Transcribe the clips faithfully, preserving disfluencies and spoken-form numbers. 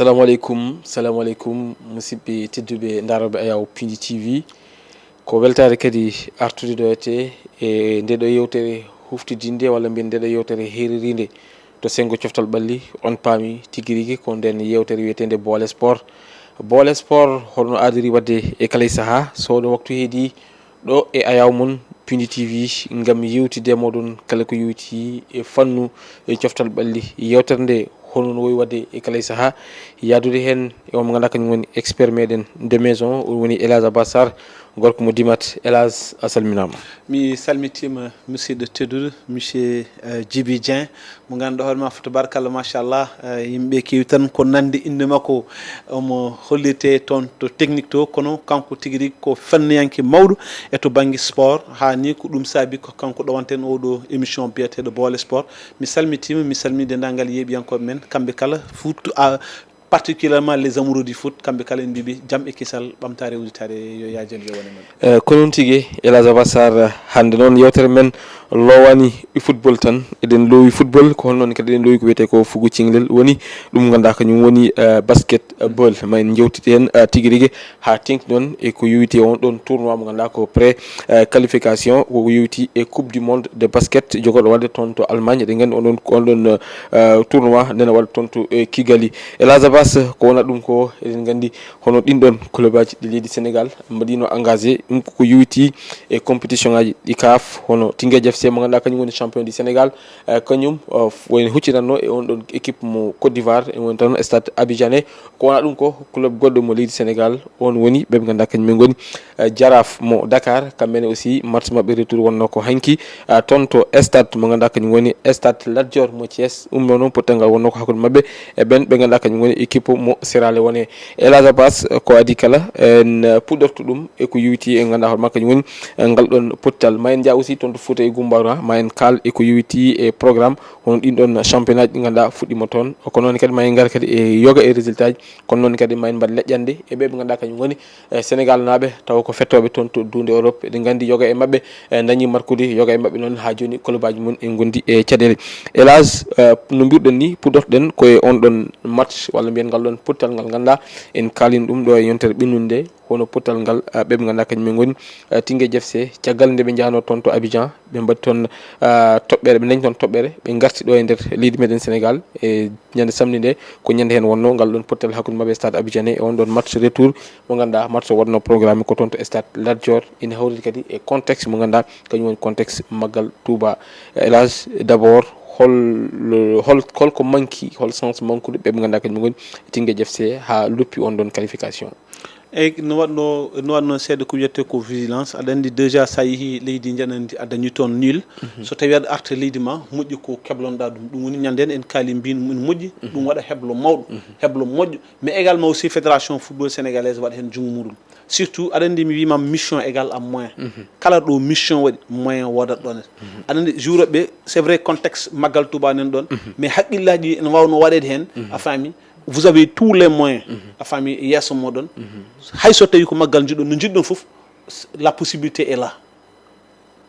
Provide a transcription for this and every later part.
Salamu aleykum, salamu aleykum, musidɓe tedduɓe ndaroɓe Ayaw Pindi T V. Ko weltaare kadi artude ɗo ete e nde ɗo yewtere huftidinde, walla mbiyen nde ɗo yewtere heeririnde to senngo coftal ɓalli. On paami tigi rigi ko nden yewtere wiyeteende Boole Sport. Boole Sport, hono aadori waɗde e kala e sahaa, so ɗo waktu heedi, ɗo e Ayaw mon Pindi T V, ngam yewtidde e moɗon kala ko yowiti e fannu e coftal ɓalli. Yewtere nde, hono no wowi waɗde e kala e sahaa, yaadude heen e on mo ngannduɗaa kañum woni expert meɗen de maison, o woni El Hadj Abbas Sarr, gorko mo Dimat. El Hadj, a salminaama. Mi salmitiima, musidɗo tedduɗo, monsieur, eh, Djiby Dieng, mo ngannduɗaa hoore ma, fo tabarakallah, machallah, eh, yimɓe keewi tan ko nande innde makko, omo hollirte toon to technique to, kono kanko tigi rigi ko fanniyanke mawɗo e to bannge sport, haa ni ko ɗum saabi ko kanko ɗowanten oɗo émission biyeteeɗo Boole Sport. Mi salmitiima, mi salmini denndaangal yeeɓiyankooɓe men, kamɓe kala, surtout, a, particulièrement les amoureux du foot, kamɓe kala en mbiɓe jam e kisal, ɓamtaare, udditaare, yo yaajan, yo wone men. Eh, ko noon tigi, El Hadj Abbas Sarr, hannde noon yewtere men lowani e football tan. Eɗen lowi football, ko hono noon kadi eɗen lowi ko wiyetee ko fugu cinglel, woni ɗum ngannduɗaa kañum woni, eh, basket, eh, ball. Ma en njewtidi heen, eh, tigi rigi haa teŋti noon e ko yowiti on ɗon tournoi mo ngannduɗaa ko pré, eh, qualification, ko yowiti e Coupe du Monde de basket jogorɗo waɗde toon to Allemagne. Eɗen nganndi on ɗon, on ɗon, eh, tournoi nena waɗa toon to, eh, Kigali. El Hadj Abbas, ko wona ɗum ko, eɗen nganndi hono ɗin ɗon club aji ɗi leydi Sénégal mbaɗino engagé, ɗum ko ko yowiti e compétition aji ɗi CAF, hono Teungueth F C mo ngannduɗaa kañum woni champion du Sénégal, eh, kañum, eh, f-, woni hucciranno e on ɗon équipe mo Côte d'Ivoire, e woni tan stade Abidjanais. Ko wona ɗum ko, club goɗɗo mo leydi Sénégal, on woni ɓe ɓe ngannduɗaa kañum en ngoni, eh, Jaraaf mo Dakar, kamɓe ne aussi match maɓɓe retour wonno ko hanki, eh, toon to stade mo ngannduɗaa kañum woni stade Lat Dior mo Thiès, ɗum noon pottal ngal wonno ko hakkunde maɓɓe e ɓen ɓe ngannduɗaa kañum woni équipe mo Sierra Leone. El Hadj Abbas, ko adii kala, en puɗɗorto ɗum e ko yowiti e ngannduɗaa hoore makko kañum woni, eh, ngal ɗon pottal. Ma en njah aussi toon to Fouta e Gumbaru, ma en kaal e ko yowiti e programme, hono ɗin ɗon championnat ji ɗi ngannduɗaa fuɗɗiima toon. Ko noon kadi ma en ngar kadi e yoga e résultat ji, kono noon kadi ma en mbaɗ leƴƴande e ɓe ɓe ngannduɗaa kañum woni, eh, Sénégal naaɓe, tawa ko fettooɓe toon to duunde Europe. Eɗen nganndi yoga e maɓɓe, eh, dañi markude, yoga e maɓɓe noon haa jooni club aji mum en ngondi e caɗeele. El Hadj, eh, no mbiruɗen ni, puɗɗortoɗen ko e on ɗon match, walla mbiyen ngal ɗon pottal ngal ngannduɗaa en kaalin ɗum ɗo e yontere ɓennunde, hono pottal ngal, eh, ɓe ɓe ngannduɗaa kañum en ngoni, eh, Teungueth F C. Caggal nde ɓe njahno toon to Abidjan, ɓe mbaɗi toon, eh, toɓɓere, ɓe dañi toon toɓɓere, ɓe ngarti ɗo e nder leydi meɗen Sénégal e ñande samedi nde, ko ñande heen wonno ngal ɗon pottal hakkunde maɓɓe e stade Abidjanais e on ɗon match retour mo ngannduɗaa match o waɗno programme ko toon to stade Lat Dior, ina hawriti kadi e contexte mo ngannduɗaa kañum woni contexte Maggal Touba. El Hadj, d'abord, hol, hol, hol ko manki, hol sens mankude ɓe ɓe ngannduɗaa kañum ngoni Teungueth F C haa loppi on ɗon qualification? Eyyi, no waɗno, no waɗno seeɗa ko wiyetee ko vigilance. Aɗa anndi déjà so a yehii leydi njanandi a dañi toon nul. Mhm. So tawi aɗa arta leydi ma, moƴƴi ko keblonɗaa ɗum. Ɗum woni ñande en, en kaali mbin ene moƴƴi, mhm, ɗum waɗa heblo mawɗo, mhm, heblo moƴƴo. Mais également aussi fédération football sénégalaise waɗa heen junngo muɗum. Surtout aɗa anndi mi wiima mission égale à moyen. Mhm. Kala ɗo mission waɗi, moyen woodat ɗon. Mhm. Aɗa anndi jour ɓe, c'est vrai contexte Maggal Touba nen ɗon, mhm, mais haqqillaaji ene waawno waɗeede heen, mhm, a faami. Vous avez tous les moyens, mhm, a faami, yeeso moɗon. Mhm. Hay so tawi ko maggal njiɗɗon, no njiɗɗon fof, la possibilité est là.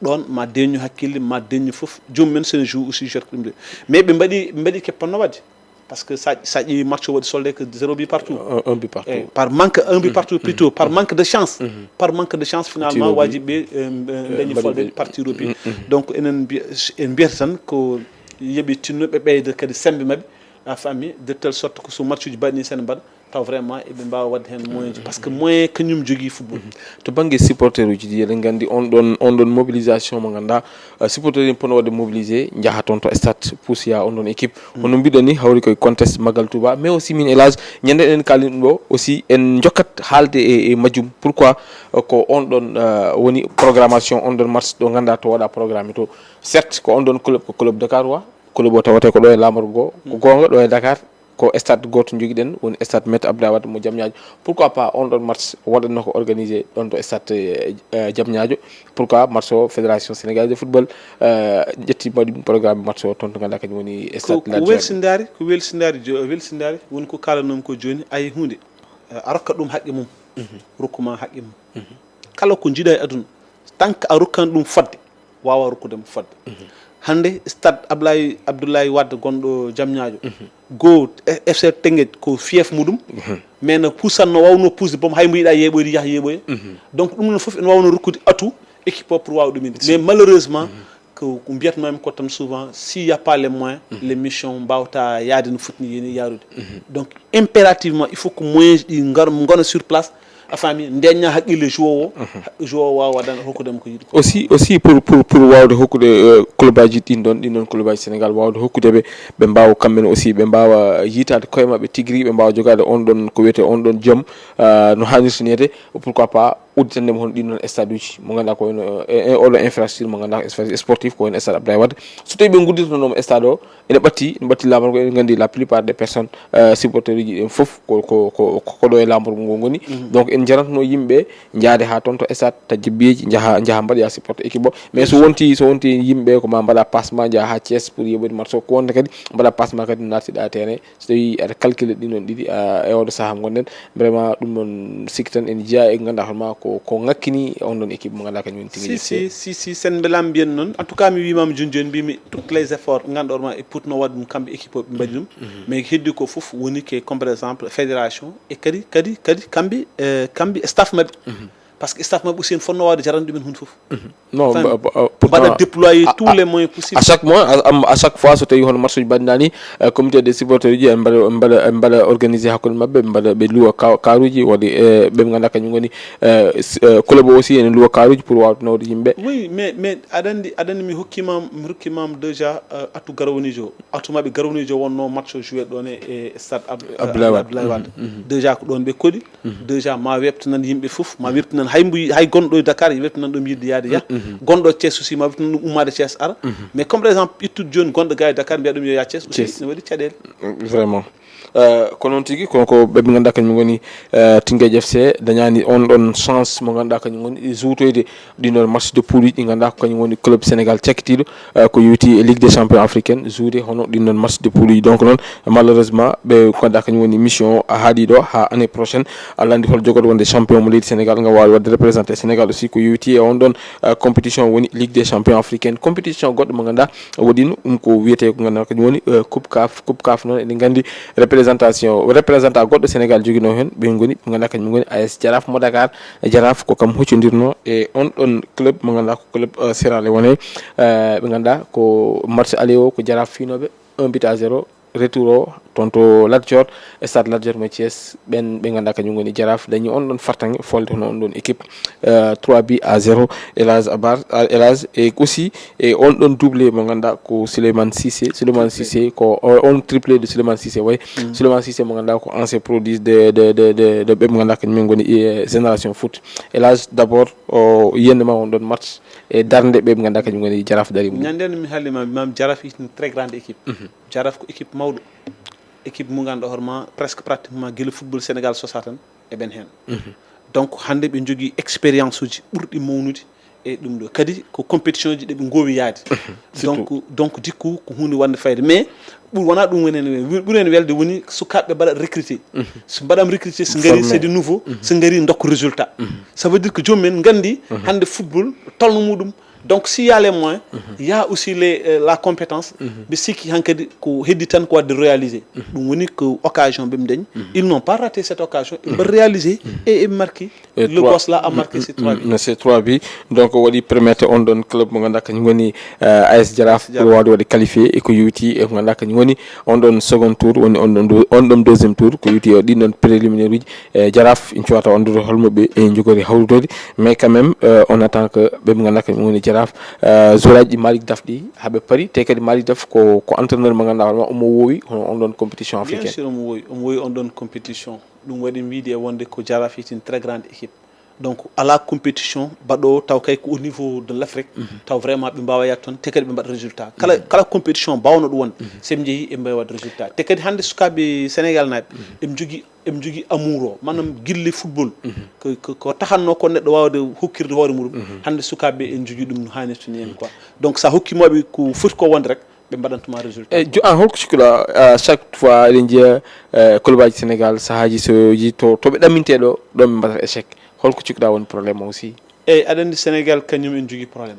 Ɗon ma deñu hakkille, ma deñu fof. Joom men sen joue aussi, jette ko ɗum de. Mais ɓe mbaɗi, ɓe mbaɗi keppanno waɗde. Parce que sa, sa ƴeewi match o waɗi soldé que zéro but partout. Un, un but partout. Eh, par manque, un but, mhm, partout, mhm, plutôt, par, mhm, manque de chance. Mhm. Par manque de chance, finalement, tir au but, waaji ɓe, eh, eh, dañi mbaɗi folde ɓe, partir au but. Mhm, mhm. Donc, enen mbiya, en mbiyata tan ko yoɓe tinno ɓe ɓeyda kadi sembe maɓɓe. A faami, de telle sorte que so match uji baɗɗi ni sen mbaɗa, taw vraiment eɓe mbaawa waɗde heen moyen ji, parce que moyen kañum jogii football. Mhm. To bannge supporter uji ɗi, eɗen nganndi on ɗon, on ɗon mobilisation mo ngannduɗaa, eh, supporter en pono waɗde mobilisé, njaha toon to stade, puusoya on ɗon équipe. Mhm. Hono mbiɗen ni, hawri koye contexte Maggal Touba, mais aussi min El Hadj, ñande eɗen kaali ɗum ɗo, aussi en njokkat haalde e, e majjum. Pourquoi, eh, ko on ɗon, eh, woni programmation, on ɗon match ɗo ngannduɗaa to waɗa programme to? Certes, ko on ɗon club, ko club Dakar wa, club o tawetee ko ɗo e Laamorgo, ko, mhm, goonga ɗo e Dakar. Ko stade gooto njogiɗen, woni stade Maître Abdoulaye Wade mo Diamniadio. Pourquoi pas on ɗon match waɗatno ko organisé ɗon to stade, eh, eh, Diamniadio? Pourquoi match o Fédération Sénégalaise de Football, eh, ƴetti mbaɗi ɗum programme match o toon to ngannduɗaa kañum woni stade Lat Dior. Ko, ko welsindaari, ko welsindaari jo-, welsindaari woni ko kaalanoomi ko jooni, a yii huunde, eh, a rokka ɗum haqqe mum, mhm, rokku ma haqqe mum. Mhm. Kala ko njiɗa e aduna, tant que a rokkan ɗum fodde, waawa rokkude mo fodde. Mhm. Hannde stade Ablaye Abdoulaye Wade gonɗo Diamniadio, goo, F C Teungueth ko fief muɗum, mais no puusan no waawno puusde boom, hay mo yiɗaa yeeɓoyde yaha yeeɓoya. Donc ɗum noon fof ene waawno rokkude atout équipe o pour waawa ɗum inde. Mais malheureusement, ko ko mbiyatnoomi ko tan souvent, s'il y a pas les moyens, les missions mbaawta yaade no fotni yeni yaarude. Donc impérativement il faut que moyen ji ɗi ngar ngona sur place, a faami, ndeñña haqqille joueur o, joueur o waawa waɗan hokkudema ko yiɗi ko. Aussi aussi pour pour pour waawde hokkude, euh, club aji ɗin ɗon ɗin ɗon club aji Sénégal, waawde hokkude ɓe, ɓe mbaawa kamɓe ne aussi ɓe mbaawa yiitaade koye maɓɓe tigi rigi, ɓe mbaawa jogaade on ɗon ko wiyetee on ɗon joom, euh, no haanirta ni wiyetee, pourquoi pas udditande mo hono ɗin ɗon stade uji mo ngannduɗaa ko wayno, eh, eh, oɗo infrastructure mo ngannduɗaa ko infrastructure sportif ko wayno stade Abdoulaye Wade. So tawi ɓe ngudditanoomo stade o, ene ɓatti ene ɓatti laamorgo, eɗen nganndi la plupart des personnes, euh, supporteur uji ɗin fof ko ko ko ko ɗo e laamorgo ngo ngoni. Donc en njarantuno yimɓe njaade haa toon to stade, taƴde biyeeji, njaha njaha mbaɗoya supporter équipe o. Mais so wonti so wonti yimɓe ko ma mbaɗa passe ma njaha haa Thiès pour yeeɓoyde match o, ko wonta kadi mbaɗa passe ma kadi nattiɗa terrain. So tawi aɗa calcule ɗin ɗon ɗiɗi, a, e oɗo sahaa mo ngonɗen, vraiment ɗum ɗon sikki tan ene jeyaa e ngannduɗaa hoore ma ko ko ŋakkini on ɗon équipe mo ngannduɗaa kañum woni Teungueth F C. Si si si si, sen mbelaama mbiyen noon. En tout cas mi wiimaama jooni jooni, mbimi toutes les efforts ngannduɗaa hoore ma e potno waɗde ɗum kamɓe équipe o ɓe mbaɗi ɗum. Mais heddi ko fof woni ke comme par exemple fédération e kadi kadi kadi kamɓe, eh, kamɓe staff maɓɓe. Par ce que staff maɓɓe aussi ene fotno waawde jarande ɗumen huunde fof. Non, enfin, ba- ba- mbaɗa pourtant, déployer a- tous a- les moyens possibles. À chaque mois, à, à- à chaque fois so tawi hono match uji mbaɗɗa ni, euh, comité des supporteurs uji en mbaɗa en mbaɗa en mbaɗa organisé hakkunde maɓɓe, ɓe mbaɗa ɓe luwa ka- karuji, waɗi, euh, ɓe ngannduɗaa kañum ngoni, euh, s- euh, club o aussi ene luwa karuji pour wawde nawde yimɓe. Oui, mais mais aɗa anndi aɗa anndi mi hokkima mi hokkimama déjà, euh, atout garwanijo atout maɓɓe garwanijo wonno match o joué ɗon e e stade Ab- Abdoulaye Wade. Abdoulaye Wade. Déjà ko ɗon ɓe koɗi. Déjà ma webtinan yimɓe fof, ma webtinan hay mbo yi- hay gonɗo e Dakar webtinan ɗum yiɗde yaade yaha. Gonɗo Thiès aussi ma webtinan ɗum ummaade Thiès ara. Mais comme par exemple ittude jooni gonɗo ga e Dakar mbiya ɗum yo yaha Thiès aussi, ne waɗi caɗeele. Vraiment. Euh, ko noon tigi, kono ko ɓe ɓe ngannduɗaa kañum ngoni, euh, Teungueth F C dañaani on ɗon chance mo ngannduɗaa kañum ngoni juutoyde ɗin ɗon match de poule uji ɗi ngannduɗaa ko kañum woni club Sénégal cakkitiiɗo, euh, ko yowiti e Ligue des Champions africaine, jouer hono ɗin ɗon match de poule uji. Donc noon malheureusement ɓe ngannduɗaa kañum woni mission o a haaɗi ɗo haa année prochaine. Allah anndi hol jogotoo wonde champion mo leydi Sénégal ngam waawde waɗde représenté Sénégal aussi ko yowiti e on ɗon, euh, compétition woni Ligue des Champions africaine. Compétition goɗɗo mo ngannduɗaa waɗino ɗum ko wiyetee ko ngannduɗaa kañum woni, euh, coupe caf. Coupe caf noon eɗen nganndi représentation représentant goɗɗo Sénégal joginoo heen ɓe ngoni ɓe ngannduɗaa kañum ngoni A S Jaraaf mo Dakar. Jaraaf ko kam huccondirno e on ɗon club mo ngannduɗaa ko club, euh, Sierra Leone. Euh, ɓe ngannduɗaa ko match aller o ko Jaraaf fiinooɓe un but à zéro, retour o toon to Lat Dior, stade Lat Dior mo Thiès. Ɓen ɓe ngannduɗaa kañum ngoni Jaraaf dañi on ɗon fartaŋŋe folde hono on ɗon équipe, euh, trois buts à zéro. Elage Abar, euh, Elage e aussi e on ɗon doublé mo ngannduɗaa ko Souleymane Cissé. Souleymane Cissé ko o- on triplé de Souleymane Cissé way. Souleymane Cissé mo ngannduɗaa ko ancien produit de de de de de ɓe mo ngannduɗaa kañum ngoni e génération foot. Elage d'abord o yiyande ma on ɗon match e darnde ɓe ɓe ngannduɗaa kañum ngoni Jaraaf dari mum. Ñande no mi haalima mimam Jaraaf est une très grande équipe. Jaraaf ko équipe mawɗo. Équipe mo ngannduɗaa hoore ma presque pratiquement gila football Sénégal sosa tan eɓen heen. Donc hannde ɓe njogii expérience uji ɓurɗi mawnude e ɗum ɗo kadi ko compétition ji ɗe ɓe ngoowi yaade. Donc donc du coup ko huunde wonde fayde mais ɓur wona ɗum woni heen ɓuri heen welde woni sukaaɓe ɓe mbaɗa recruté. So mbaɗama recruté so ngari c'est de nouveau so ngari ndokka résultat. Ça veut dire que joomum en nganndi hannde football tolno muɗum. Donc s'il y a les moyens, il y a aussi les, euh, la compétence. Mbi sikki hankadi ko heddi tan ko waɗde réalisé. Ɗum woni ko occasion ɓe mdañ. Ils n'ont pas raté cette occasion, ils mbaɗi réalisé et ils marqué. Le boss là a marqué ces trois buts. Ces trois buts. Donc waɗi permettre on ɗon club mo ngannduɗaa kañum woni, euh, A S Jaraaf pour wawde waɗde qualifié e ko yowiti e ko ngannduɗaa kañum woni on ɗon second tour woni on ɗon on ɗon deuxième tour ko yowiti e ɗin ɗon préliminaire uji. E Jaraaf en cuwata anndude holmo ɓe e njogori hawrutoyde. Mais quand même, euh, on attend que ɓe ɓe ngannduɗaa kañum woni Jaraaf, euh, joueur aji ɗi Malick Daf ɗi haɓe pari te kadi Malick Daf ko ko entraîneur mo ngannduɗaa hoore ma omo woowi hono on ɗon compétition africaine. Bien sûr omo woowi omo woowi on ɗon compétition. Ɗum waɗi mi wiide e wonde ko Jaraaf est une très grande équipe. Donc ala compétition mbaɗo taw kay ko au niveau de l'Afrique taw vraiment ɓe mbawa yaade toon te kadi ɓe mbaɗa résultat kala kala compétition mbawno ɗum wonde so ɓe jeehi eɓe mbawi wadde résultat te kadi hannde sukaɓe Sénégal naɓe eɓe jogui eɓe jogui amour o manam guille football ko ko taxanno ko neɗɗo wawde hokkirde hoore muɗum hannde sukaɓe ene jogui ɗum no hannirta ni en quoi. Donc sa hokkimoɓe ko foti ko wonde rek ɓe mbaɗantuma résultat. E jo an holko cikkuɗa? À chaque fois eɗen jeeya club aji Sénégal sahaji so ji to to ɓe ɗamminte ɗo ɗon ɓe mbaɗata échec. Holko cikkuɗa woni problème o aussi? Eyyi aɗa andi Sénégal kañum en jogui problème.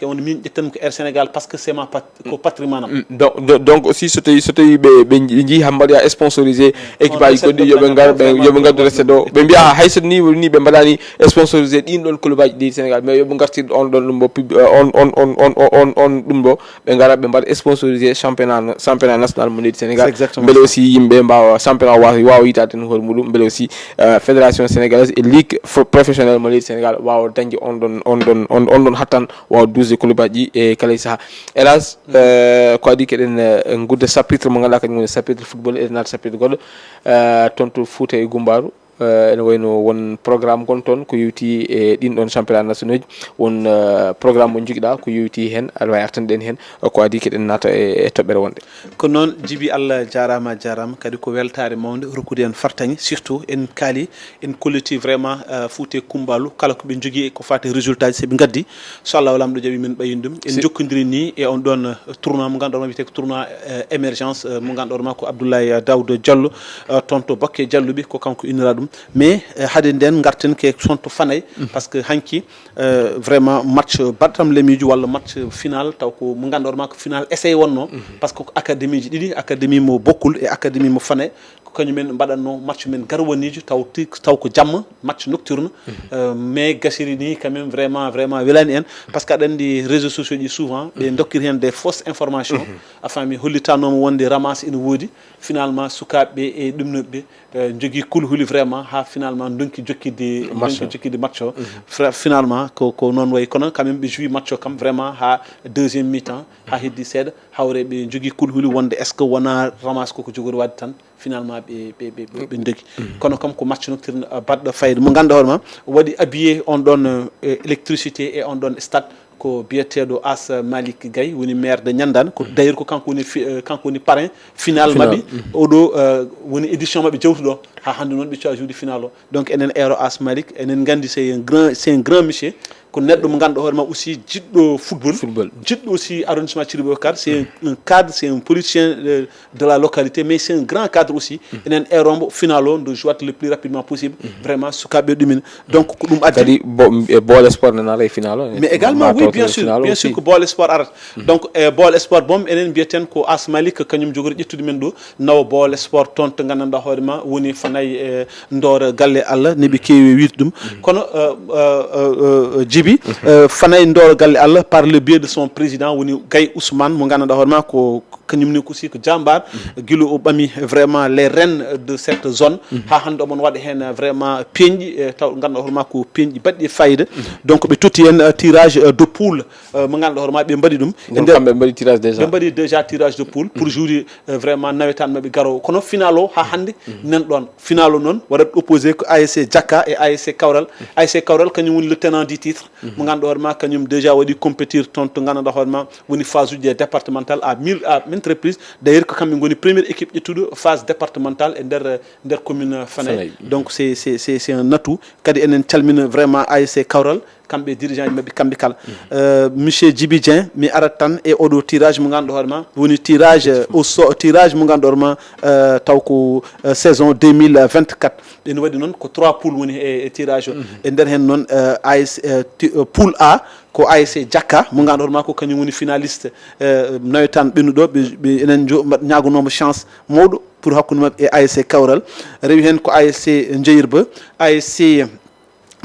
ƴettaaki on, min ƴettan ko Air Sénégal parce que c'est ma pat ko patrimoine am. Mm, donc, donc, donc aussi so tawi so tawi ɓe ɓe njii haa mbaɗa sponsorisé équipe aji goɗɗi, yoɓe ngar ɓe yoɓe ngaddu recette o, ɓe mbiya hay so ni ni ɓe mbaɗani sponsorisé ɗin ɗon club aji ɗi Sénégal, mais yoɓe ngartir on ɗon ɗum bo pub- euh, on on on on on on ɗum bo ɓe ngara ɓe mbaɗa sponsorisé championnat championnat national mo leydi Sénégal. Exactement. Beele aussi yimɓe mbawa championnat wawa wawa yitade no hoore muɗum, beele aussi euh, fédération sénégalaise et ligue fo- professionnelle mo leydi Sénégal wawa dañde on ɗon on ɗon on on ɗon hattan wawa duusde club aji ɗi e kala e saaha. Hélas euh, ko adi keɗen euh, gudda chapitre mo ganduɗa kañum woni chapitre football, eɗen naata chapitre goɗɗo euh, toon to Fouta e Gumbaru. Euh, ene wayno won programme gon toon ko yewti e ɗin ɗon championnat national uji, won euh, programme mo joguiɗa ko yewti hen, aɗa wawi artanɗen hen euh, ko adi keɗen naata e e toɓɓere wonde. Ko noon, Jibi, Allah jarama, jarama. Kadi ko weltare mawde rokkude en fartaŋe, surtout en kaali, en kolliti vraiment euh, Fouta e Kumbalu, kala ko ɓe jogui ko fati résultat ji, si ɓe gaddi, so Allah lamɗo jaɓi, min ɓayin ɗum. En jokkodiri ni e on ɗon euh, tournoi mo ganduɗa ma wiyete ko tournoi euh, émergence euh, mo ganduɗa ma ko Abdoulaye Daouda Diallo euh, toon to Bakke Dialluɓe, ko kanko innira ɗum. Mais eh, hade nden garten ke sonto fanay, parce que hanki eh, vraiment match baɗtam lemiiju walla match final, taw ko mo ngannduɗaa ma ko final essai wonno, parce que ko académie ji ɗiɗi, académie mo Bokkul e académie mo Fanay, ko kañum en mbaɗatno match men garwaniijo, taw ti- taw ko jamma, match nocturne. Euh, mais gasiri ni quand même vraiment vraiment welani en, parce que aɗa anndi réseaux sociaux ji souvent ɓe dokkiri heen des fausses informations. A faami, hollitanoma wonde ramasse ina woodi. Finalement sukaaɓe ɓe e ɗumnoɓe ɓe eh, jogii kulhuli vraiment ha finalement donki jokkidde, donki jokkidde match o. Fra- finalement ko ko noon wayi, kono quand même ɓe joui match o kam vraiment ha deuxième mi-temps, ha heddi seeɗa hawre ɓe jogii kulhuli wonde est ce que wona ramasse koko jogori wadde tan. Finalement ɓe ɓe ɓe ɓe- ɓe dogi. Kono kam ko match nocturne eh, baɗɗo fayida, mo ngannduɗaa hoore ma waɗi habillé on ɗon eh, électricité e on ɗon stade, ko biyeteeɗo As Malik Gaye, woni maire de Ñanndaan. Ko d'ailleurs ko kanko woni fi- eh, kanko woni parrain final maɓɓe. Oɗo eh, woni édition maɓɓe jawtuɗo. Ha hannde noon ɓe cowa jouer final o. Donc enen eero As Malik, enen nganndi c'est un grand, c'est un grand monsieur. Ko neɗɗo mo ngannduɗaa hoore ma aussi jiɗɗo football. Football. Jiɗɗo aussi arrondissement Thierry Boubacar. C'est un cadre, c'est un politicien euh, de la localité, mais c'est un grand cadre aussi. Enen eeromo final o nde jouat le plus rapidement possible. Vraiment sukaaɓe ɗumen. Donc ko ɗum addi. Kadi bo- e boole sport nana e final o. Mais également oui, bien sûr, bien sûr ko boole sport arata. Donc e boole sport boom enen mbiyeten ko As Malik, kañum jogori ƴettude men ɗo, nawa boole sport toon to nganndanɗaa hoore ma woni Fanay e Ndoora Galle Allah, ne ɓe keewi wiide ɗum. Kono eh, eh, eh, eh, Jibi, eh, Fanay Ndoora Galle Allah par le biais de son président woni Gaye Ousmane, mo nganndanɗaa hoore ma ko kañum ni aussi ko jambar. Gila o ɓami vraiment les rênes de cette zone. Ha hannde omon waɗa heen vraiment peeñɗi eh, taw ngannduɗaa hoore ma ko peeñɗi baɗɗi e fayida. Donc ɓe totti heen eh, tirage eh, de poule eh, mo ngannduɗaa hoore ma ɓe mbaɗi ɗum. Donc nder- kamɓe mbaɗi tirage déjà. Ɓe mbaɗi déjà tirage de poule pour jouer eh, vraiment nawetaan maɓɓe garowo. Kono final o ha hannde nan ɗoon. Final o noon waɗat opposé ko A S C Jakka e A S C Kawral. A S C Kawral kañum woni le tenant du titre. Mo ngannduɗaa hoore ma kañum déjà waɗi compétir toon to ngannduɗaa hoore ma woni phase uji départemental à mille à maintes reprises. D'ailleurs ko kamɓe ngoni première équipe ƴettuɗo phase départementale e nder nder commune Fanay. Fanay. Donc c'est c'est c'est c'est un atout. Kadi enen calmina vraiment A S C Kawral, kamɓe dirigeant ji maɓɓe kamɓe kala. Euh, monsieur Djibi Dieng, mi arat tan e oɗo tirage mo ngannduɗaa hoore ma woni tirage euh, au so tirage mo ngannduɗaa hoore ma euh, taw ko euh, saison deux mille vingt-quatre. Ene waɗi noon ko trois poule woni e, e tirage o. E nder heen noon euh, A S euh, ti- euh, poule A ko A S C Jakka mo ngannduɗaa hoore ma ko kañum woni finaliste euh, nawetaan ɓennuɗo. Ɓe ɓe- enen jo mbaɗ- ñaagonooma chance mawɗo pour hakkunde maɓɓe e A S C Kawral. Rewi heen ko A S C Njeyirba, A S C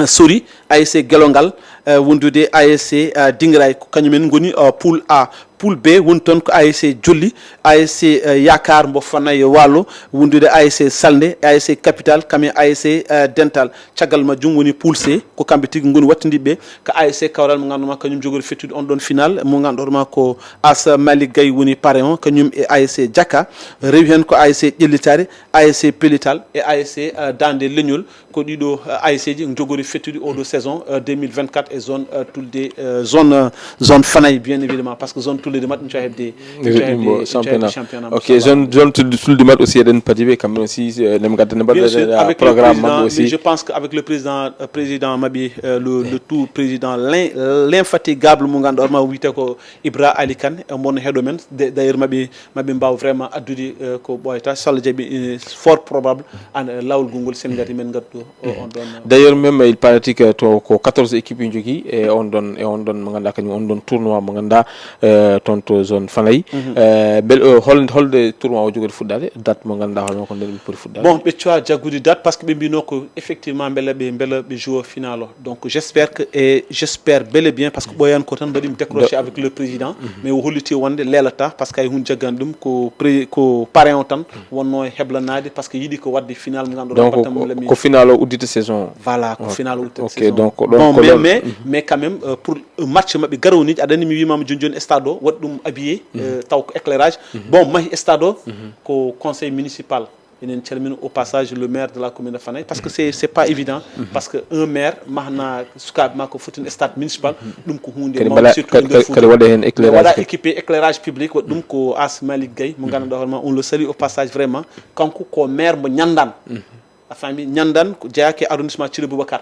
Sori, A S C Gelongal, eh, wondude A S C eh, Dingiray, ko kañum en ngoni eh, poule A. Poule B woni toon ko A S C Jolli, A S C eh, Yakar mbo Fanay Waalo, wondude A S C Salnde, A S C Capital, kam e A S C eh, Dental. Caggal majjum woni poule C, ko kamɓe tigi ngoni wattindiiɓe ko A S C Kawral mo ngannduɗaa ma kañum jogori fettude on ɗon final mo ngannduɗaa ma ko As Malik Gaye woni parrain o, kañum e A S C Jakka. Rewi heen ko A S C Ƴellitaare, A S C Pellital e A S C eh, Daande Leñol. Ko ɗiɗo eh, A S C ji jogori fettude oɗo saison eh, deux mille vingt-quatre e zone eh, Tulde, eh, zone eh, zone Fanay bien évidemment, parce que zone Tulde Dimat ɗum cowa heɓde ɗum cowa heɓde ɗum cowa heɓde championnat. Ok, zone zone Tulde Dimat aussi eɗen padi ɓe kamɓe aussi eh, ne gadda ne mbaɗa programme maɓɓe aussi. Mais je pense que avec le président euh, président maɓɓe euh, le, le tout président l'in- l'infatigable mo ngannduɗaa ma wiyetee ko Ibra Ali Kane, mon heɗo men. D'ailleurs maɓɓe maɓe mbaaw vraiment addude eh, ko ɓooyata, so Allah jaɓi eh, fort probable an eh, laawol gongol sen ngati men ngaddu o- on ɗon eh. D'ailleurs même il paraît que to ko quatorze équipes jogii e on ɗon e on ɗon mo ngannduɗaa kañum on ɗon tournoi mo ngannduɗaa eh, toon to zone Fanay. Eh, bel eh, hol holde tournoi o jogori fuɗɗaade, date mo ngannduɗaa hono ko nden ɓe poti fuɗɗaade? Bon ɓe cowa jaggude date parce que ɓe mbino ko effectivement mbele ɓe mbele ɓe joue final o. Donc j'espère que et j'espère bel et bien parce que ɓooyan ko tan mbaɗimi décroché avec le président, mais o holliti wonde leelata parce que hay hunde jaggani ɗum ko pré- ko parrain o tan wonno e heblanaade parce que yiɗi ko waɗde final mo ngannduɗaa donc baɗtam ko- lami ko final o uddita saison o? Voilà ko final o uddita ok saison donc ɗon bon ko mais ɗon mais mais quand même euh, pour euh, match maɓɓe garowniji aɗa anndi mi wimama joni joni stade o waɗi ɗum habillé euh, taw ko éclairage bon mahi stade o ko conseil municipal. Enen calmina au passage le maire de la commune de Fanay parce que c'est c'est pas évident parce que un maire mahna sukaaɓe ma ko fotini stade municipal. Ɗum ko hunde kadi mawde mbala surtout kadi nder kadi- Fouta kadi waɗa heen mais éclairage waɗa kadi. Équipé éclairage public waɗi ɗum ko As Malik Gaye mo ngannduɗaa hoore ma on le salue au passage vraiment. Kanko ko maire mo Ñanndaan. A faami, Ñanndaan ko jeyaaki e arrondissement Thierry Boubacar.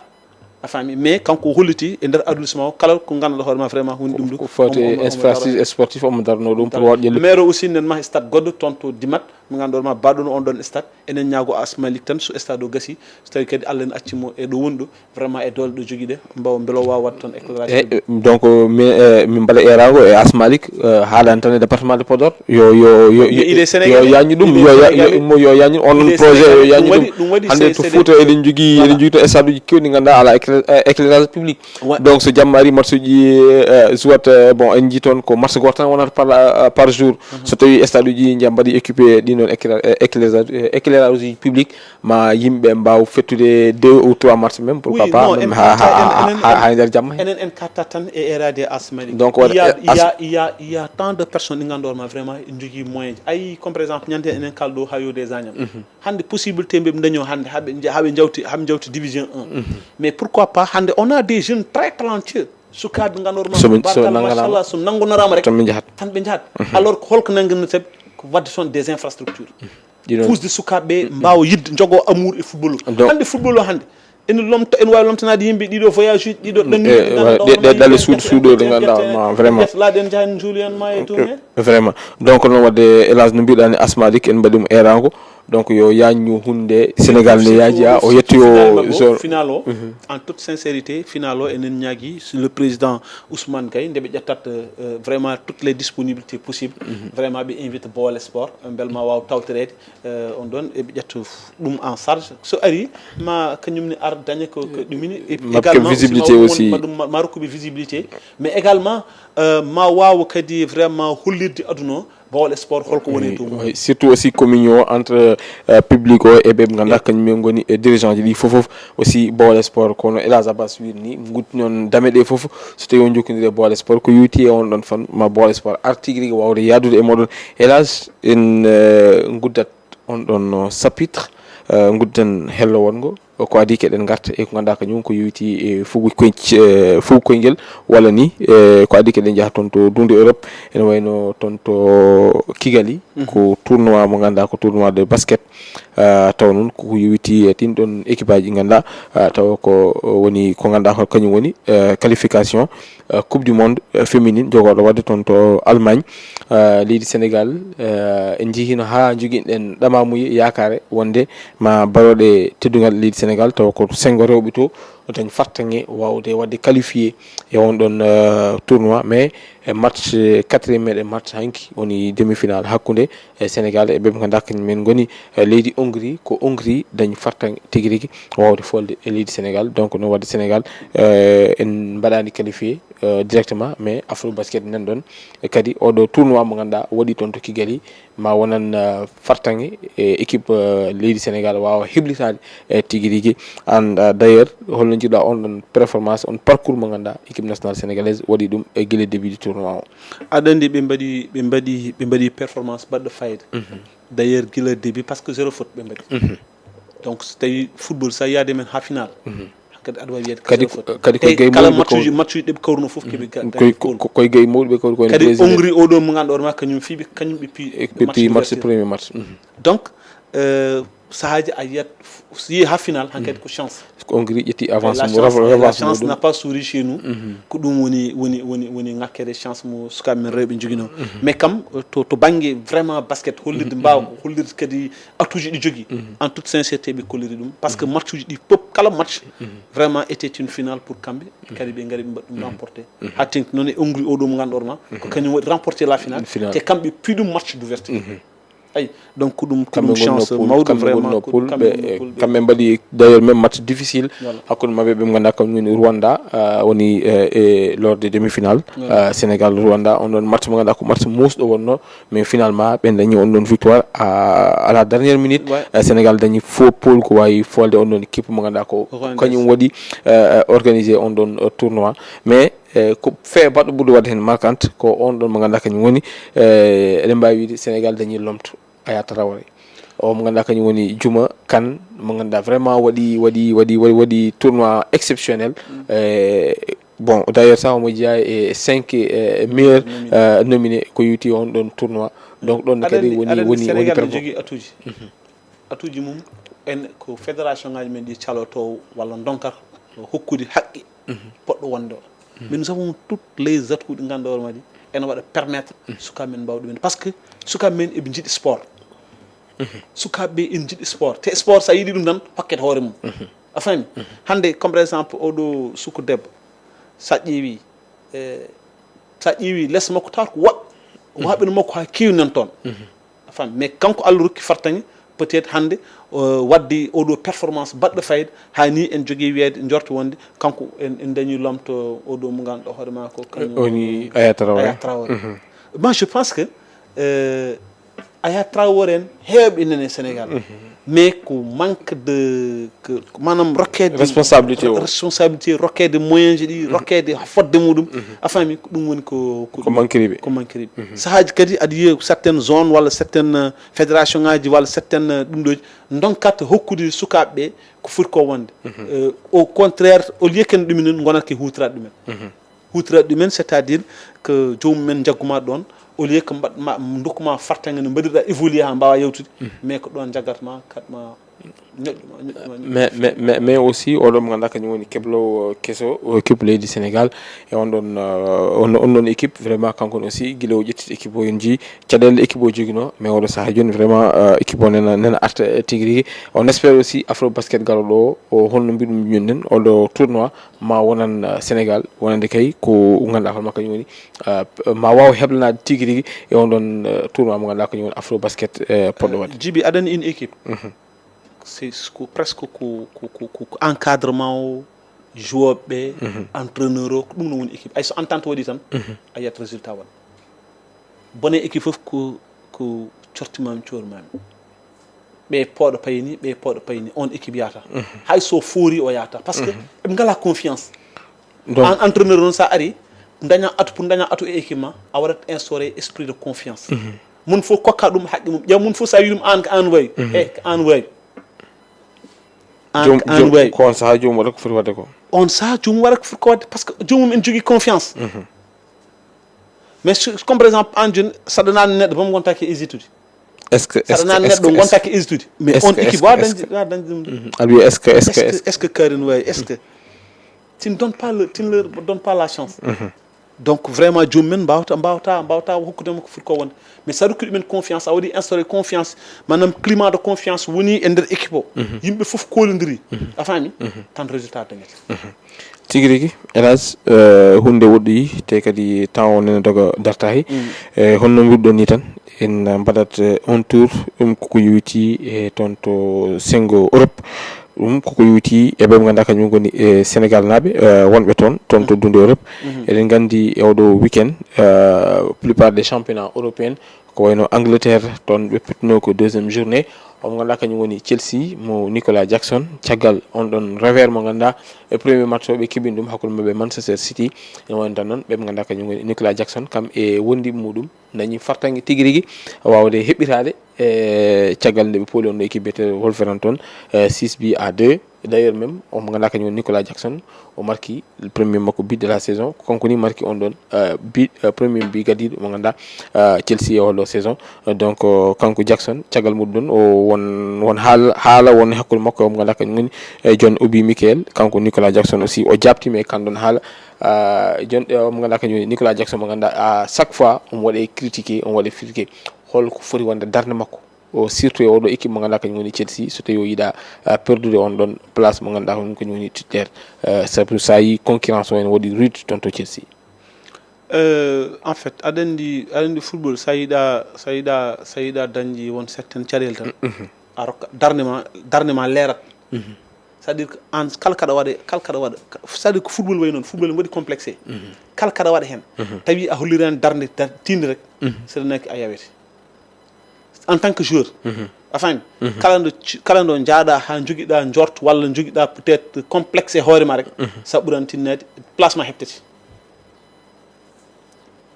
A faami, mais kanko o holliti e nder arrondissement o kala ko ngannduɗaa hoore ma vraiment hunde ɗum ɗo. Ko foti infrastructure sportif omo darno ɗum pour waɗ ƴellude. Maire o aussi nen ma stade goɗɗo toon to Dimat. Mo ngannduɗon ma baɗɗo on ɗon stade, enen ñaago Asmalik tan, so stade o gasi, so tawi kadi Allah ne acci mo e ɗo woni ɗo, vraiment e doole ɗo jogii ɗe, mbawa mbele o waawa waɗde toon éclairage e public. Donc min eh, min mbaɗa eeraango e Asmalik, eh, haalani tan e département de Podor, yo yo yo Mais il est yo sénégalais. Yañu ɗum Il est yo ya- sénégalais. Yo- mo yo Yañu on Il ɗon est Projet yo sénégalais. Yañu Ɗum waɗi- ɗum. Ɗum waɗi Hannde c'est- To c'est Fuuta des- eɗen jogii Voilà. Eɗen jogii to stade uji keewɗi ngannduɗaa alaa éclair- eh, éclairage public. Ouais. Donc so jamma ari match uji eh, soit eh, bon en jii toon ko match gooto tan wonata par, eh, par jour. So tawi stade uji jam mbaɗi équipé ɗin ɗon éclair- eh, éclairage eh, éclairage uji public, ma yimɓe mbaaw fettude deux ou trois match même pourquoi Oui, pas non, même en- ha ha- en- ha- en- ha- ha e nder jamma he. Enen en katta tan e eeraade Asmalik. Donc waɗa- Il y a, il y as- a, il y a, il y a tant de personnes ɗi ngannduɗon ma vraiment en jogii moyen. Ayi comme par exemple ñande enen kalɗo ha yo des añam. Hannde possibilité mbeɓe daño hannde haɓe nja- haɓe jawti haɓe jawti division un. Mais pourquoi pas hannde on a des jeunes très talentueux. Sukaaɓe ngannduɗon ma So min- so barkal nanganaama- machallah so nanngunaraama rek Tan min njahat. Tan ɓe njahat. Alors ko holko nanngirta tawi ko waɗde toon des infrastructures. Ɗiɗon- Puusde sukaaɓe ɓe mbaawa yiɗde njogoo amour e football o. Donc- Hannde football o hannde ene lomta ene waawi lomtanaade yimɓe ɗiɗo voyage uji ɗiɗo ɗanni Eh, ɗe- ɗe- ɗalle suudu suudu ɗe ngannduɗaa ma vraiment. Laaɗe en njahan njuliyan ma e toon he. Vraiment. Donc noon waɗde hélas no mbiɗani Asmalik en mbaɗi mo eeraango. Donc yo yañu hunde Sénégal ne yaaji ha o yetti o zone. Final o en toute sincérité final o enen ñaagi le président Ousmane Gaye nde ɓe ƴettat euh, vraiment toutes les disponibilités possibles. Vraiment ɓe invite Bawol Sport mbel ma waaw tawtoreede. Euh, on ɗon eɓe ƴetta ɗum en charge so ari ma kañum ne ar daña ko ko ɗumini. Et Ma également visibilité ma- aussi. Ma ɗum ma rokkuɓe visibilité mais également euh, ma waawa kadi vraiment hollirde aduna o Bawol Sport holko woni e dow mum. Oui, surtout aussi communion entre euh, public o e ɓe ɓe ngannduɗaa kañum en ngoni e dirigeant ji ɗi fof fof. Aussi Bawol Sport kono Elage Abbas wiiri ni guddi noon dame ɗe fof so tawi on jokkondiri e Bawol Sport ko yowti e on ɗon fan ma Bawol Sport ar tigi rigi wawde yaadude e moɗon. Elage en euh, guddat on ɗon euh, chapitre euh, gudden hello wongo ko adi keɗen garta e ko ngannduɗaa kañum ko yowti e fugu koy- eh, fugu koyngel walla ni eh, ko adi keɗen njaha toon to dunde Europe ene wayno toon to Kigali. Ko tournoi mo ngannduɗaa ko tournoi de basket. Ah, taw noon ko yowiti e ɗin ɗon équipe aji ngannduɗaa ah, taw ko woni ko ngannduɗaa ko kañum woni eh, qualification eh, coupe du monde eh, féminine jogooɗo waɗde toon to Allemagne. Eh, leydi Sénégal eh, en njihino haa jogiɗen ɗamamuye yaakaare wonde ma baroɗe teddungal leydi Sénégal taw ko sengo rewɓe to dañ fartaŋe wawde waɗde qualifié e on ɗon eh, tournoi mais e match eh, quatrième meɗen match hanki woni demi final hakkunde e Sénégal e ɓe ɓe ngannduɗaa kañum en ngoni eh, leydi Hongrie ko Hongrie dañ fartaŋe tigi rigi wawde folde e leydi Sénégal. Donc no waɗde Sénégal eh, en mbaɗani qualifié eh, directement mais Afro Basket nan ɗon e kadi oɗo tournoi mo ngannduɗaa waɗi toon to Kigali ma wonan eh, fartaŋe e équipe eh, leydi Sénégal waawa heblitaade e tigi rigi. An eh, d'ailleurs holno njiɗa on ɗon performance on parcours mo ngannduɗaa équipe nationale sénégalaise waɗi ɗum e gila début du tournoi o. Aɗa anndi ɓe mbaɗi ɓe mbaɗi ɓe mbaɗi performance baɗɗo fayida. D'ailleurs gila début parce que zéro faute ɓe mbaɗi. Donc so tawi football sa yaade men ha final kadi aɗa wawi wiyede Kadi zéro faute. kadi ko Tawi gay kala mawɗo match ko- uji match uji ɗeɓe kawruno fof keɓe ga- koy keɓe kawru. Koy gay mawɗo ɓe kawri ko woni Kadi Brésil. Hongrie oɗo mo ngannduɗon ma kañum fiɓe kañum ɓe pi E ɓe pi match premier match. Donc euh, sahaaji a yiyat so yehi ha final hankadi ko chance. Ko Hongrie ƴetti La avance chance, mo la revanche chance n'a muɗum. Pas souri chez nous. Ko ɗum woni woni woni woni ŋakkere chance mo sukaaɓe men rewɓe joginoo. Mais kam to to bannge vraiment basket hollirde mbaaw hollirde kadi atuuji ɗi jogii. En toute sincérité ɓe kolliri ɗum parce que match uji ɗi pop kala match vraiment était une finale pour kamɓe. Kadi ɓe ngari ɓe mbaɗi ɗum remporté. Ha tengti noon e Hongrie oɗo mo ngannduɗon ma ko kañum waɗi remporté la finale. Te kamɓe pi ɗum match d'ouverture. Ayi donc ko ɗum ko ɗum chance mawɗo vraiment ko ɗum kamɓe ɓe kamɓe mbaɗi d'ailleurs même match difficile hakkunde maɓɓe ɓe ngannduɗaa kam woni Rwanda ah, woni eh, e lors de demi finale. Ah, Sénégal Rwanda on ɗon match mo ngannduɗaa ko match muusɗo wonno mais finalement ɓe dañi on ɗon victoire à, à la dernière minute. Ah, Sénégal dañi faux pole ko wawi folde on ɗon équipe mo ngannduɗaa ko kañum waɗi eh, organisé on ɗon eh, tournoi mais eh, ko fait baɗɗo ɓurɗo waɗde heen marquante ko on ɗon mo ngannduɗaa kañum woni eh, eɗen mbawi wiide Sénégal dañi lomto Aya Traoré o mo ngannduɗaa kañum woni Juma Kan mo ngannduɗaa vraiment waɗi waɗi waɗi waɗi waɗi tournoi exceptionnel. Eh, bon d'ailleurs ça omo jeyaa e cinq eh, meilleur eh, nominé ko yowti on ɗon tournoi. Donc ɗon kadi woni woni woni Sénégal ne jogii atuuji atuuji mum en ko fédération ngaji men ɗi caloto walla donkata hokkude haqqe poɗɗo wonde o. Mais nous avons toutes les atouts ɗi ngannduɗon ma ɗi ene waɗa permettre sukaaɓe men mbaawa ɗumen parce que sukaaɓe men eɓe njiɗi sport. Sukaaɓe ɓe ene njiɗi sport, te sport, so a yiɗi ɗum tan, hokkete hoore mum. A faami? Hannde, comme par exemple, oɗo suku debbo, so a ƴeewi, e, so a ƴeewi les makko, tawata ko woɓɓe, waɓɓe no makko haa keewi nan toon. A faami? Mais kanko, Allah rokki fartaŋŋe, peut-être hannde, o waddi oɗo performance baɗɗo fayida, haa ni en jogii wiyeede, njorto wonde kanko en, en dañi lomto oɗo mo ngannduɗaa hoore maa ko kañum woni Yaya Traoré. Yaya Traoré. Moi, je pense que, euh, Yaya Traoré en heewɓe nene Sénégal. Mais ko manque de, que, maanaam rokkeede responsabilité o. Responsabilité, rokkeede moyen ji ɗi, rokkeede fodde muɗum. A faami, ko ɗum woni ko, ko Ko ɗum, manquiri ɓe. Ko manquiri ɓe. Sahaaji kadi aɗa yiya certaines zones walla certaines, euh, fédération ngaji walla certaines, euh, ɗum ɗo ndonkat hokkude sukaaɓe ɓe ko foti ko wonde. Euh, au contraire, au lieu que no ɗuminen, ngonata ko huutoraade ɗumen. Huutoraade ɗumen, c'est-à-dire que joomum en njagguma ɗoon, au lieu que mbaɗ-, ma, ndokkuma fartaŋŋe no mbaɗirɗa évoluer haa mbaawa yawtude, mais ko ɗoon njaggatma, kaɗma, ñoƴƴuma, ñoƴƴuma, ñoƴƴuma. Mais, mais, mais, mais aussi, oɗo mo ngannduɗaa kañum woni kebloowo keso, o équipe leydi Sénégal, e on ɗon, euh, on, on ɗon équipe, vraiment, kanko aussi, gila o ƴetti équipe o, en njii caɗeele équipe o joginoo, mais oɗo sahaa jooni, vraiment, euh, équipe o nena, nena arta, euh, tigi rigi. On espère aussi Afro Basket garooɗo o, o holno mbiɗum jooni nden, oɗo tournoi ma wonan, euh, Sénégal, wonande kay ko ngannduɗaa hoore makko kañum woni, euh, ma waaw heblanaade tigi rigi e on ɗon, euh, tournoi mo ngannduɗaa kañum woni Afro Basket, euh, poɗɗo waɗde. Djiby, aɗa anndi une équipe. C'est ko presque ko, ko, ko, ko, ko encadrement o, joueur ɓe, entraîneur o, ko ɗum no woni équipe. Hay so entente waɗi tan, a yiyat résultat waɗa. Bone équipe fof ko, ko corti mami, coori mami. Ɓe pooɗo payini, ɓe pooɗo payini, on équipe yahata. Hay so foori o yahata. Parce que ɓe ngala confiance. Donc, an entraîneur noon, so a ari, daña atu, pour daña atu e équipe ma, a waɗat instauré esprit de confiance. Mun fof kokka ɗum haqqe mum. Ƴeew mun fof, so a wi ɗum an ko an wayi. E ko an wayi. An joom, ko an joom, wayi. Ko on sahaa joomum waɗa ko foti waɗde ko. On sahaa joomum waɗa ko foti ko waɗde, parce que joomum en jogii confiance. Mais su-, comme par exemple, an jooni, saɗa naatni neɗɗo, bom gonta ke hésitude. Est-ce que, est-ce que, saɗa naatni neɗɗo, gonta ke hésitude. Mais on équipe, wa dañde, wa dañde ɗum. Aɗa wiya, est-ce que, est-ce que, est-ce que, est-ce que Karin wayi, est-ce que tu ne donnes pas le, tu ne leur donnes pas la chance. Donc, vraiment, joomum en mbawta, mbawta, mbawta hokkude mo ko foti ko wonde. Mais so a rokki ɗumen confiance, a waɗi instauré confiance, maanaam climat de confiance woni e nder équipe o. Yimɓe fof koolondiri. A faami? Tan résultat dañete. Tigi rigi, hélas, euh, huunde woɗɗoyi, te kadi temps o nene doga dartahi. Eh, honno mbiruɗon ni tan, en mbaɗat, eh, on tour, ɗum koko yowiti, eh, toon to senngo Europe. Ɗum koko yowiti e ɓe ɓe ngannduɗaa kañum ngoni, eh, Sénégal naaɓe, eh, wonɓe toon, toon to dunde Europe. Eɗen nganndi e oɗo weekend, eh, plupart des championnats européens, ko wayno Angleterre, toon ɓe puɗɗinoo ko deuxième journée. O mo ngannduɗaa kañum woni Chelsea mo Nicolas Jackson. Caggal on ɗon revers mo ngannduɗaa e premier match o ɓe keɓini ɗum hakkunde maɓɓe Manchester City. Ene woni tan noon ɓe ɓe ngannduɗaa kañum woni Nicolas Jackson, kam e wondiiɓe muɗum dañi fartaŋŋe tigi rigi waawde heɓɓitaade e caggal nde ɓe pooli on ɗo équipe biyeteeɗo Wolverhampton, eh, six buts à deux. D'ailleurs, même, on mo ngannduɗaa kañum woni Nicolas Jackson, o marki le premier makko but de la saison. Ko kanko ni marki on ɗon, euh, but, euh, premier but gadiiɗo mo ngannduɗaa, euh, Chelsea e oɗo saison. Euh, donc, euh, kanko Jackson, caggal muɗum ɗon, o won, won haala, haala won hakkunde makko e o mo ngannduɗaa kañum woni, eh, John Obi Mikel. Kanko Nicolas Jackson aussi, o jaabtiima e kan ɗon haala. Euh, John, eh, o mo ngannduɗaa kañum woni Nicolas Jackson mo ngannduɗaa, à chaque fois, omo waɗe critiqué, omo waɗe critiqué. Hol ko foti wonde darnde makko? O, surtout e oɗo équipe mo ngannduɗaa kañum woni Chelsea, so tawi o yiɗa, ah, perdude on ɗon place mo ngannduɗaa kañum, kañum woni titulaire. Eh, sabu so a yi concurrence o ene waɗi rude toon to Chelsea. Euh, en fait, aɗa anndi, aɗa anndi football, so a yiɗa, so a yiɗa, so a yiɗa dañde won certaines caɗeele tan, a rokka darnde ma, darnde ma leerat. C'est-à-dire que an kala kaɗa waɗa, kala kaɗa waɗa, c'est-à-dire que football wayi noon, football ene waɗi complexé. Kala kaɗa waɗa heen, tawi a holliraani darnde, dar-, tiinde rek, seeɗa naki a yawete. En tant que joueur, a faami? Kala nde ci-, kala nde njaaɗa haa njogiɗa njort walla njogiɗa peut-être complexe e hoore ma rek, sa ɓuran tinnaade, place ma heɓtete.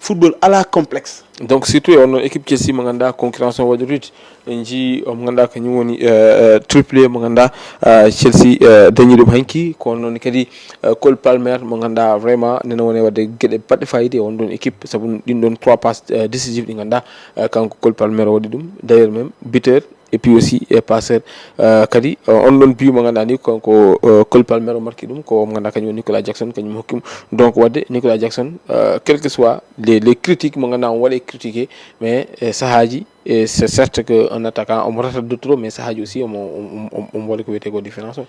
Football alaa complexe. Donc, surtout e on ɗon équipe Chelsea mo ngannduɗaa concurrence o waɗi rude. En njii o mo ngannduɗaa kañum woni, eh, eh, triplé mo ngannduɗaa, eh, Chelsea, eh, dañi ɗum hanki. Ko on noon kadi, eh, Cole Palmer mo ngannduɗaa vraiment nena woni waɗde geɗe baɗɗe fayida e on ɗon équipe, sabu ɗin ɗon trois passes, eh, décisives ɗi ngannduɗaa, eh, kanko Cole Palmer o waɗi ɗum. D'ailleurs, même buteur, et puis aussi e passeur, euh, kadi, euh, on ɗon but mo ngannduɗaa ni kanko, euh, Cole Palmer o marki ɗum, ko mo ngannduɗaa kañum woni Nicolas Jackson, kañum hokki mo. Donc, waɗde Nicolas Jackson, euh, quel que soit les, les critiques mo ngannduɗaa on waɗe critiqué, mais, eh, sahaaji, Et c'est certes que un attaquant omo rata de trop, mais sahaaji aussi omo omo- omo- omo waɗi ko wiyetee ko différence o.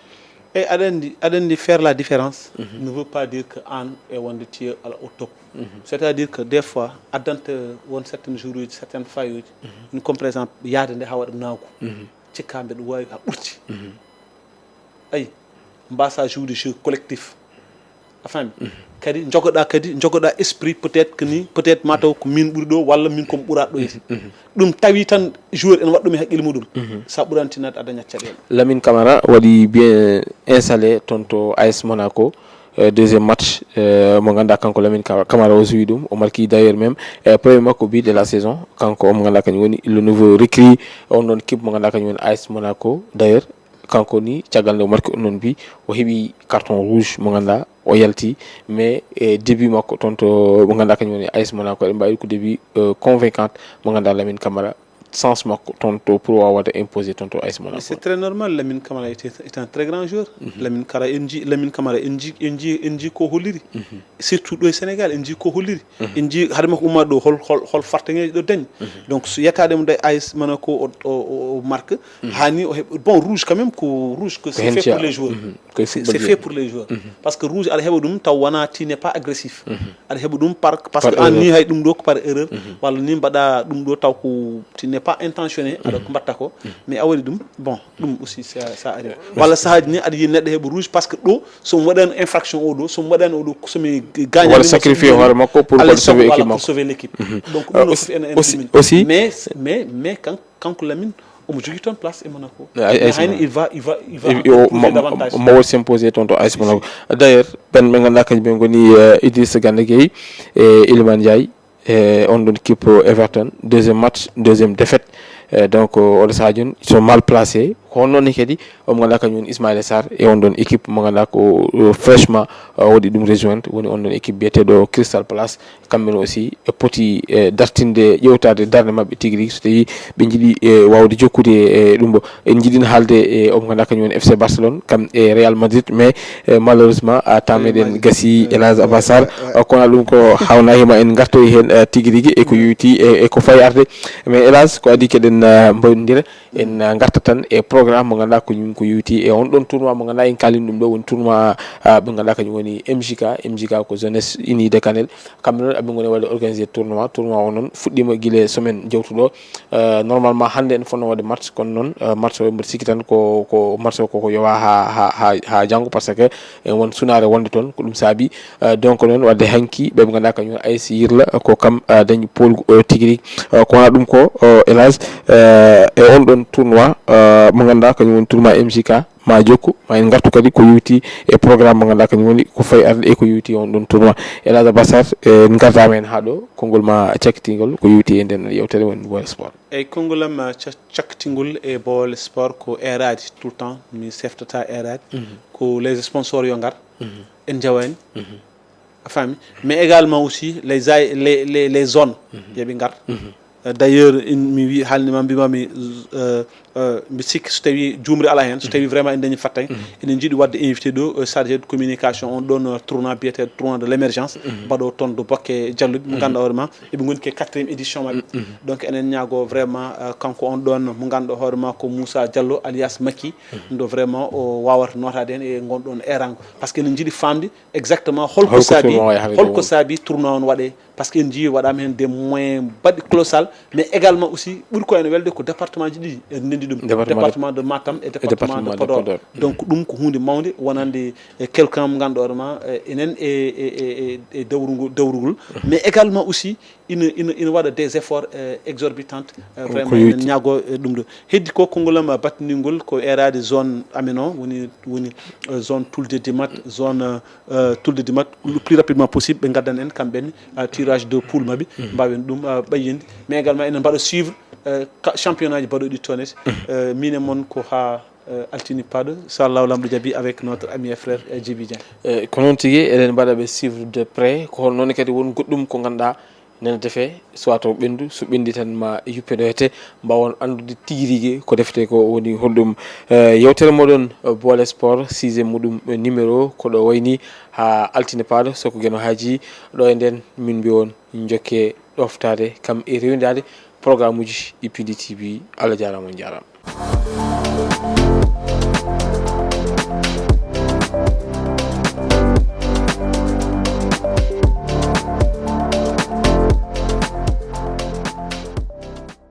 Eyi, aɗa anndi aɗa anndi faire la différence ne veut pas dire que an e wonde tu es au top. C'est à dire que des fois addanta won certaines joueuses uji, certaines failles uji, une comme par exemple yaade nde haa waɗa naagu, cikka mbeɗa waawi haa ɓurti. Ayi, mbasa jouer de jeu collectif, a faami? Kadi jogoɗa kadi jogoɗa esprit peut-être que ni peut-être mataw ko min ɓuri ɗo walla min komi ɓuraɗo ɗo eti. Ɗum tawi tan joueur ene waɗa ɗum e haqqille muɗum, sa ɓurantinat a dañat caɗele. Lamine Camara waɗi bien installé toon to A S Monaco. Euh, deuxième match, euh, mo ganduɗa kanko Lamine Ca- Camara o suwi ɗum, o marki d'ailleurs même euh, premier makko but de la saison. Kanko omo ganduɗa kañum woni le nouveau recrue on ɗon équipe mo ganduɗa kañum woni A S Monaco. D'ailleurs kanko ni caggal nde o marki on ɗon but, o heɓi carton rouge mo ganduɗa o yalti. Mais e début makko toon to mo ganduɗa kañum woni A S Monaco, eɗen mbawi ko début euh, convaincante mo ganduɗa Lamine Camara, sens makko toon to pour wawa waɗa imposé toon to A S Monaco. C'est très normal. Lamine Camara est, est un très grand joueur. Lamine Camara en ji Lamine Camara en ji en ji en ji ko holliri, surtout ɗo e Sénégal en ji ko holliri. En ji haade makko umma ɗo hol hol hol fartaŋeeji ɗo dañi. Donc so yettade mo day A S Monaco o o- o- o marque, hani o heɓ bon rouge quand même ko rouge que c'est Hen fait ciya- pour les joueurs. Mhm. Koye C'est football c'est jeyi. Fait pour les joueurs. Parce que rouge aɗa heɓa ɗum taw wona tu n'es pas agressif. Aɗa heɓa ɗum par parce Par que an ni erreur. Hay ɗum ɗo ko par erreur, walla ni mbaɗa ɗum ɗo taw ko tu n'es pas intentionné, aɗa ko mbatta ko. Mais a waɗi ɗum, bon, ɗum aussi ça ça arrive. Walla sahaaji ni aɗa yiya neɗɗo heɓa rouge parce que ɗo somi waɗani infraction o ɗo, somi waɗani o ɗo, somi gañani Waɗa sacrifié hoore makko pour waɗa sauver équipe pour makko. Sauver l'équipe. Donc ɗum ɗo fof ene ene Aussi- ɗumini. aussi- Mais mais mais kan kanko Lamine omo jogii toon place e Monaco. Ay- Mais ay- hayni il va il va il va Il- encore o- prouver mo- davantage. Mo waɗi s'imposer toon to A S Monaco. D'ailleurs ɓen ɓe ganduɗa kañum ɓe ngoni euh, Idrissa Gana Gueye e Iliman Ndiaye, e on ɗon équipe euh, Everton, deuxième match, deuxième défaite. Euh, donc euh, oɗo saha joni sont mal placés. Ko honno ni kadi omo ganduɗa kañum woni Ismaïla Sarr e on ɗon équipe mo ganduɗa ko euh, fraîchement euh, waɗi ɗum rejoindre, woni on ɗon équipe biyeteɗo Crystal Palace. Kamɓe ne aussi e poti e dartinde ƴewtade darde maɓɓe tigi rigi so tawi ɓe jiiɗi e wawde jokkude e ɗum ɗo. En jiiɗino haalde e omo ganduɗa kañum woni F C Barcelone kam e Real Madrid, mais e malheureusement a tameɗen gasi Elage Abassar. Kono ɗum ko hawnahima en gartoy hen eh, tigi rigi e ko yowiti e e ko fayi arde. Mais Elage ko adi keɗen eh, mbawnodira en eh, garta tan e programme mo ganduɗa ko ñum ko yowiti e on ɗon tournoi mo ganduɗa en kalin ɗum ɗo woni tournoi ah, ɓe ganduɗa kañum woni M J K. M J K ko Jeunesse Unie de Kanel. Kamɓe noon aɓe ngoni waɗde organisé tournoi. Tournoi o noon fuɗɗima guila semaine jawtuɗo. Euh, normalement hannde en fonno waɗde match, kono noon euh, match o mboɗo sikki tan ko ko match o koko yowa ha ha ha ha janngo, parce que en won sunaare wonde toon, ko ɗum saabi. Euh, donc noon wadde hanki ɓe ɓe ganduɗa kañum A S Yirla ko kam euh, dañi pool euh, tigi rigi. Euh, ko wona ɗum ko euh, Elage euh, e on ɗon tournoi euh, mo ganduɗa kañum woni tournoi M J K. Ma jokku ma en gartu kadi ko yowti e programme mo ganduɗa kañum woni ko fayi arde e ko yowti on ɗon tournoi. Elage Abassar en gardama hen ha ɗo, konngol ma cakkitingol ko yowti e nden yewtere woni Boole Sport. Eyyi, konngol am cakkitingol e Boole Sport ko eraade tout le temps, mi seftata eraade. Ko les sponsors yo ngar, en njawani. A faami? Mais également aussi les a- les les, les zones, yooɓe ngar. Euh, d'ailleurs mi wi haalnima mbimami euh, euh, mbi sikki so tawi juumre ala hen, so tawi vraiment en dañi fattay, enen jiiɗi wadde invité ɗo euh, chargé de communication on ɗon euh, tournant biyeteɗo tournant de l'émergence, mbaɗo toon to Bokke Jalluɓe mo ganduɗa hoore ma eɓe goni ke quatrième édition maɓɓe. Donc enen ñaago vraiment euh, kanko on ɗon mo ganduɗa hoore ma ko Moussa Diallo alias Makki, ɗo vraiment o wawata notade hen e ngon ɗon erango, parce que enen jiiɗi famde exactement holko saabi holko saabi tournoi on waɗe. Parce que en jii waɗama hen des moyens baɗɗi colossal, mais également aussi ɓuri ko ene welde ko département ji ɗiɗi en ndendi ɗum, département de Matam e département de Podor. Donc ɗum ko hunde mawde wonande e quelqu'un mo ganduɗa hoore ma enen e e e dawrugol dawrugol. Mais également aussi ina ina ina waɗa des efforts euh, exorbitantes euh, vraiment enen ñaago e ɗum ɗo. Heddi ko konngol am battiningol ko erade zone amen o woni woni euh, zone Tulde Dimat, zone euh, Tulde Dimat le plus rapidement possible ɓe gaddan en kamɓe ne euh, tirage de poule maɓɓe, mbawen ɗum euh, ɓayyinde. Mais également enen mbaɗa suivre euh, ka- championnat ji baɗoɗi toon et euh, min e mon ko ha euh, altini paɗo, so Allah lamɗo jaaɓi, avec notre ami et frère euh, Djiby Dieng. Eh, ko noon tigi eɗen mbaɗa ɓe suivre de près. Ko hono noon kadi won goɗɗum ko ganduɗa nena defe, soit to ɓendu, so ɓendi tan ma yuppe ɗo hete, mbawon andude tigi rigi ko defete ko woni holɗum. Eh, yewtere moɗon eh, Boole Sport sixième muɗum eh, numéro ko ɗo wayni ha altine paɗo, soko Geno Haaji. Ɗo e nden min mbiwon jokke ɗoftade kam e rewidade. programme uji Ipindi T V. Allah jaaraama, on njaaraama.